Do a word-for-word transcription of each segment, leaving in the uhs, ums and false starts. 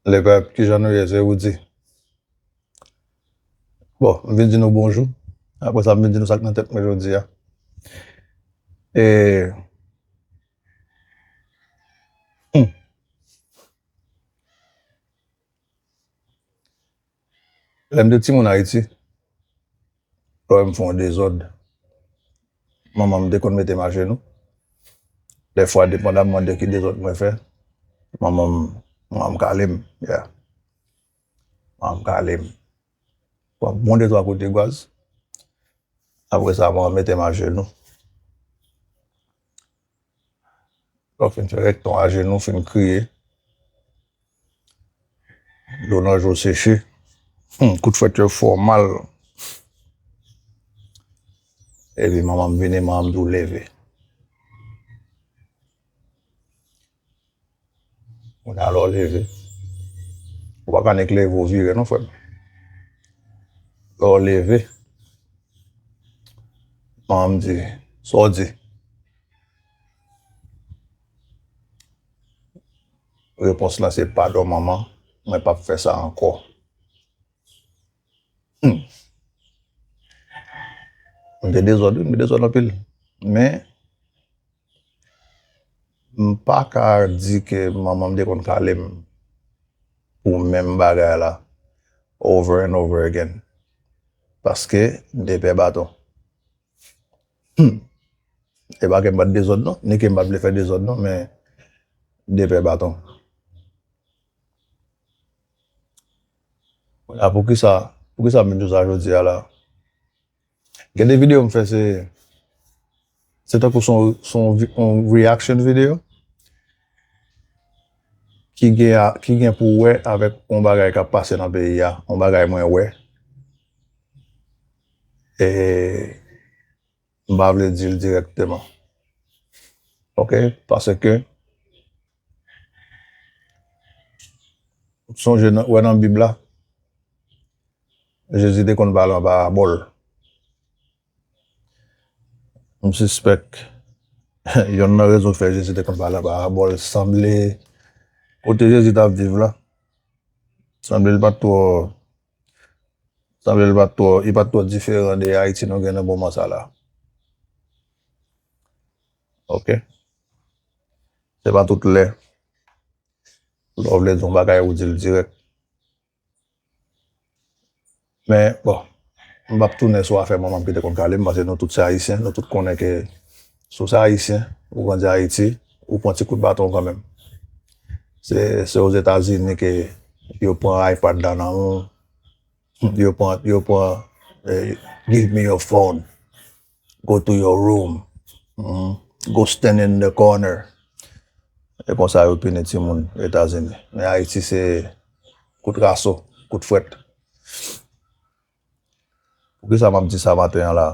Lepèp, kijan nou ye? Se Roody. Bon, m vin di nou bonjou. Apre sa, m vin di nou sa k nan tèt mwen jodi a. E, hmm. Lè m te timoun Ayiti, lè w wè m fè yon dezòd, manman m te konn mete m ajenou. Dèfwa, depandamman de ki dezòd mwen fè, manman m, manman m kale m, yeah. Manman m kale m. Pran bon de twa kout degwaz. Apre sa, manman m mete m ajenou. Lè w fin fè rèk ton ajenou, fin kriye, dlo nan je w seche. Hmm, kout fwèt yo fè w mal. Epi manman m vini, manman m di w leve. Kounye a, lè w leve, ou pa ka nik leve w vire non, frè m. Lè w leve, manman m di, sa w di? Repons lan se, padon manman, mwen p ap fè sa ankò. Hmm. M te dezòd, wi, m te dezòd anpil. Men, m pa ka di ke manman m te konn kale m pou menm bagay la over and over again. Paske m te pè baton. Hmm. E pa ke m pa t dezòd non, ni ke m pa t vle fè dezòd non, men m te pè baton. Kounye a, poukisa, poukisa m vin di w sa jodi a la? Gen de videyo m fè, se, se tankou se yon, se yon vi-, yon reaction video ki gen a, ki gen pou wè avèk yon bagay k ap pase nan peyi a, yon bagay mwen wè. E m pa vle di l dirèkteman. Oke? Paske, sonje nan, wè nan Bib la, Jezi te konn pale an parabòl. M sispèk, yonn nan rezon k fè Jezi te konn pale an parabòl, sanble kote Jezi t ap viv la, sanble l pa t twò, sanble l pa t twò, li pa t twò diferan de Ayiti nou gen nan moman sa la. Oke? Se pa tout lè lè w vle di yon bagay, ou di l dirèk. Men, bon, m p ap tounen sou afè manman m ki te konn kale m, paske nou tout se Ayisyen, nou tout konnen ke si w se Ayisyen, ou grandi Ayiti, ou pran ti kout baton kanmenm. Se, se Ozetazini ke yo pran iPad la nan men w, yo pran, yo pran, eh, "Give me your phone. Go to your room. Mhm. Go stand in the corner." E konsa yo pini timoun Etazini. Men Ayiti se kout raso, kout fwèt. Poukisa m ap di sa maten an la?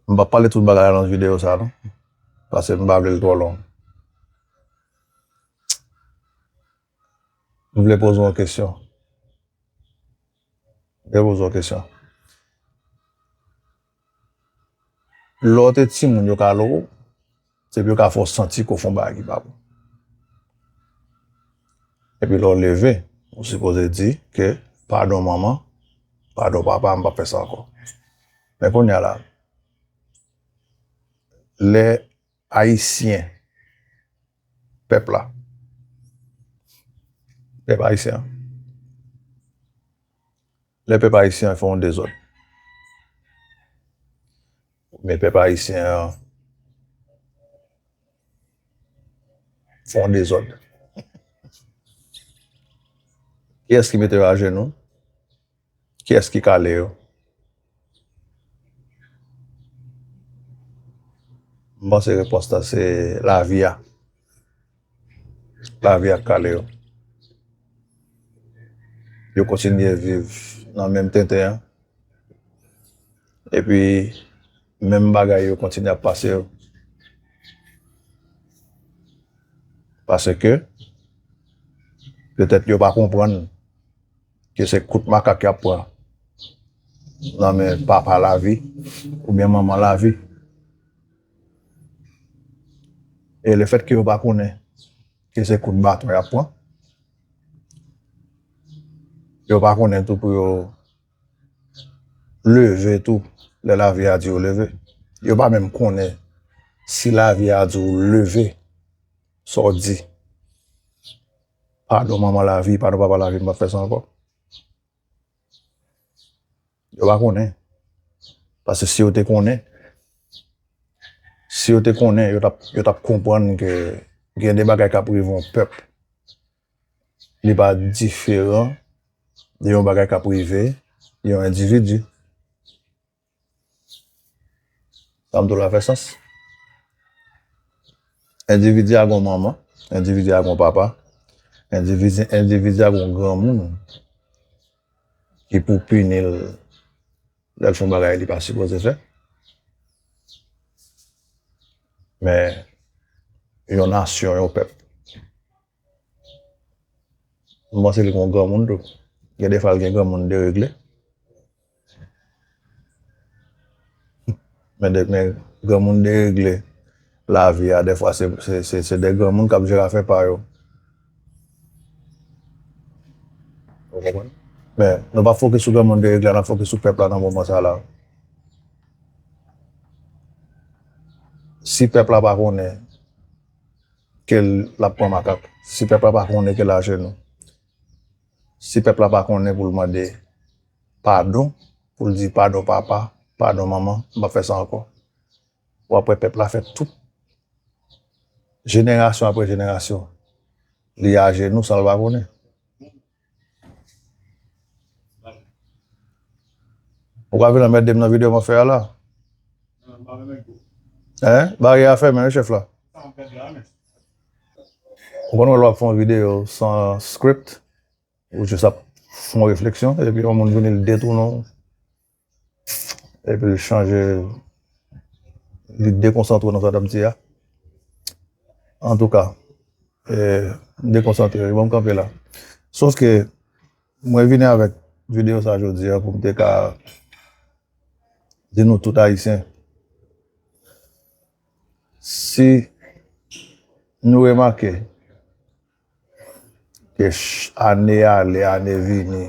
M p ap pale tout bagay la nan videyo sa non. Paske m pa vle l twò long. M vle poze w yon kesyon. M vle poze w yon kesyon. Lè w te timoun, yo kale w, se pou yo ka fè w santi ke w fè yon bagay ki pa bon. Epi lè w leve, ou sipoze di ke, "Padon manman, padon papa, m p ap fè sa ankò." Men kounye a la, lè Ayisyen, pèp la, pèp ayisyen an, lè pèp ayisyen an fè yon dezòd, men pèp ayisyen an fè yon dezòd, kiyès ki mete yo ajenou? Kiyès ki kale yo? M panse repons la se lavi a. Lavi a k kale yo. Yo kontinye viv nan menm tenten an. Epi, menm bagay yo kontinye ap pase yo. Paske, petèt yo pa konprann ke se kout makak y ap pran nan men papa lavi oubyen manman lavi. E lefètke yo pa konnen ke se kout baton y ap pran. Yo pa konnen tou pou yo leve tou, lè lavi a di yo leve. Yo pa menm konnen si lavi a di w leve, sa w di, "Padon manman lavi, padon papa lavi, m p ap fè sa ankò." Yo pa konnen. Paske si yo te konnen, si yo te konnen, yo t ap, yo t ap konprann ke gen de bagay k ap rive yon pèp. Li pa diferan de yon bagay k ap rive yon endividi. Sa m di w la fè sans. Endividi a gon manman, endividi a gon papa, endividi, endividi a gon granmoun ki pou pini l lè l fè yon bagay li pa sipoze fè. Men, yon nasyon, yon pèp, m panse li gon granmoun tou. Gen de fwa l gen granmoun deregle. Men de, men granmoun deregle lavi a, dèfwa se, se, se, se de granmoun k ap jere afè pa yo. Ou konprann? Men nou pa fokis sou granmoun deregle a, n ap fokis sou pèp la nan moman sa la. Si pèp la pa konnen ke l ap pran makak, si pèp la pa konnen ke l ajenou, si pèp la pa konnen pou l mande padon, pou l di, "Padon papa, padon manman, m p ap fè sa ankò." W ap wè pèp la fè tout, jenerasyon apre jenerasyon, li ajenou san l pa konnen. Ou ka vin anmède m nan videyo m ap fè a la? Hein? Baryè a fèmen, wi, chèf la. Ou konn wè lè w ap fè yon videyo san script, ou jis ap fè yon refleksyon, epi yon moun vini l detounen w, epi l chanje, li dekonsantre w nan sa w t ap di a. Antouka, eh, m dekonsantre, ban m kanpe la. Sòf ke mwen vini avèk videyo sa jodi a pou m te ka di nou tout Ayisyen, si nou remake ke ch-, ane ale, ane vini,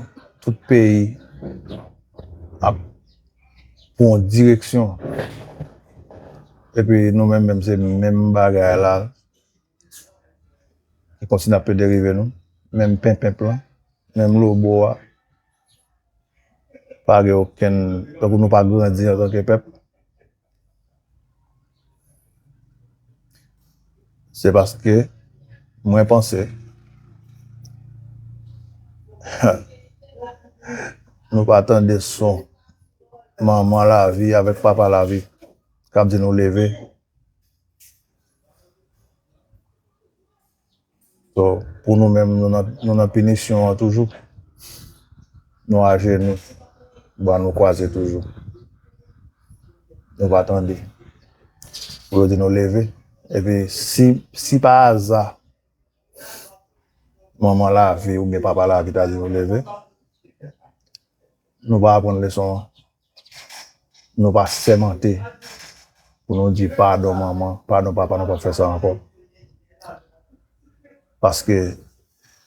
tout peyi ap pran yon direksyon. Epi nou menm, menm se menm bagay la. E kòmsi n ap pede rive nou. Menm penpenp lan, menm lobo a. Pa gen okenn, tankou nou pa grandi antanke pèp. Se paske mwen panse nou pa tande son manman lavi avèk papa lavi k ap di nou leve. So, pou nou menm, nou nan, nou nan pinisyon an toujou. Nou ajenou, bra nou kwaze toujou. Nou pa tande. Pou yo di nou leve. Epi, si, si pa aza, manman lavi oubyen papa lavi ta di nou leve, nou pa aprann leson an. Nou pa sèmante pou nou di, "Padon manman, padon papa, nou p ap fè sa ankò." Paske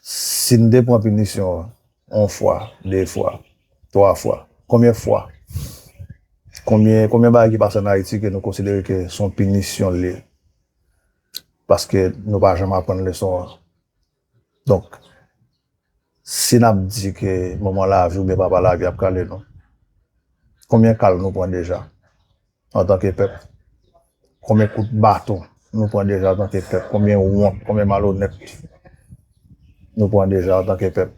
si n te pran pinisyon an, yon fwa, de fwa, twa fwa, konbyen fwa? Konbyen, konbyen bagay ki pase ann Ayiti ke nou konsidere ke se yon pinisyon l ye? Paske nou pa janm aprann leson an. Donk, si n ap di ke manman lavi oubyen papa lavi ap kale nou, konbyen kal nou pran deja antanke pèp? Konbyen kout baton nou pran deja antanke pèp? Konbyen wont, konbyen malonèt nou pran deja antanke pèp?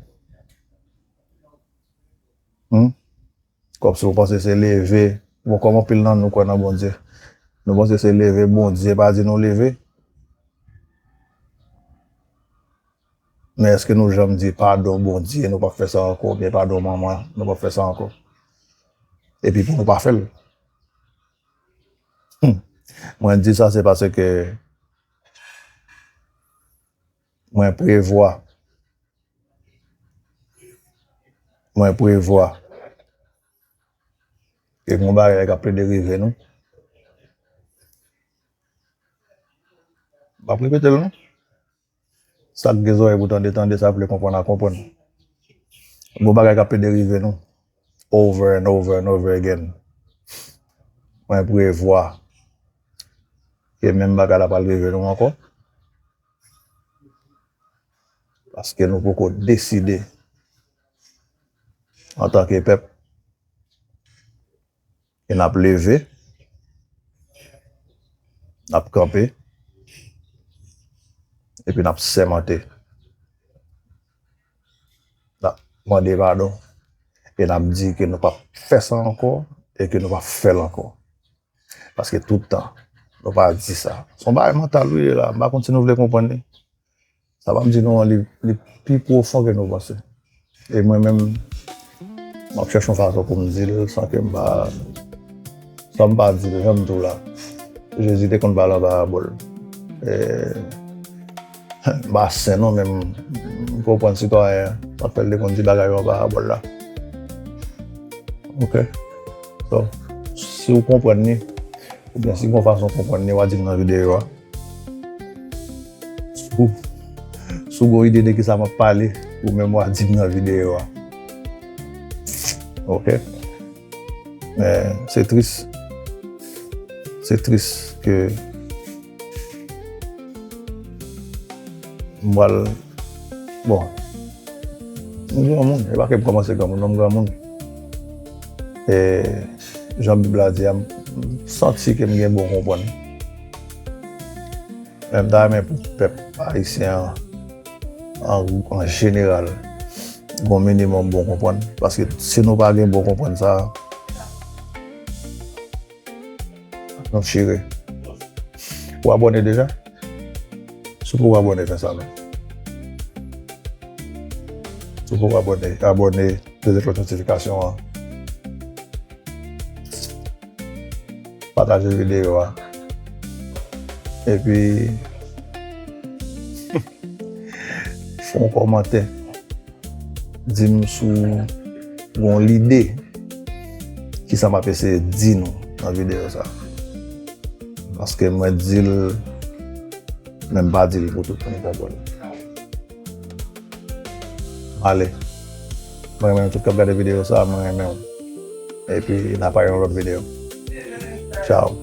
Hmm? Kòmsi w panse se leve. Bon, kòm anpil nan nou kwè nan Bondye, nou panse se leve Bondye pa di nou leve. Men èske nou janm di, "Padon Bondye, nou p ap fè sa ankò," oubyen, "Padon manman, nou p ap fè sa ankò"? Epi pou nou pa fè l. Hmm. Mwen di sa, se paske mwen prevwa, mwen prevwa ke gon bagay k ap plede rive nou. M ap repete l non. Sa k gen zòrèy pou tande, tande, sa k vle konprann a konprann. Gon bagay k ap pede rive nou over and over and over again. Mwen prevwa ke menm bagay la pral rive nou ankò. Paske nou poko deside antanke pèp. E n ap leve, n ap kanpe, epi n ap sèmante. N ap mande padon, e n ap di ke nou p ap fè sa ankò, e ke nou p ap fè l ankò. Paske tout tan, nou pa di sa. Se yon bagay mantal wi li ye la, m pa konn si nou vle konprann li. Sa pa m di nou an, li, li pi pwofon ke nou panse. E mwen menm, m ap chèche yon fason pou m di l san ke m pa, san m pa di l, jan m di w la. Jezi te konn pale an parabòl. E, m pa sen non, men m, m konprann sitwayen an. Sa fè l te konn di bagay yo an parabòl la. Ok? So, si w konprann li, oubyen si gon fason w konprann li, w a di m nan videyo a. Si w, si w gon ide de kisa m ap pale, ou menm w a di m nan videyo a. Ok? Men se tris. Se tris ke m pral, bon, m granmoun, e pa ke m kòmanse granmoun, non, m granmoun. E jan Bib la di a, m santi ke m gen bon konprann. Men m ta renmen pou pèp ayisyen an, an, an jeneral, gon minimòm bon konprann. Paske si nou pa gen bon konprann sa, nou chire. Ou abòne deja? Si w poko abòne, fè sa non. Si w poko abòne, abòne, deklòch notifikasyon an. Pataje videyo a. Epi, fè yon kòmantè. Di m si w gon lide kisa m ap eseye di nou nan videyo sa. Paske mwen di l, men m pa di l pou tout moun konprann. Ale. Mwen renmen nou tout k ap gade videyo sa, mwen renmen w. Epi n a pa yon lòt videyo. Tchao.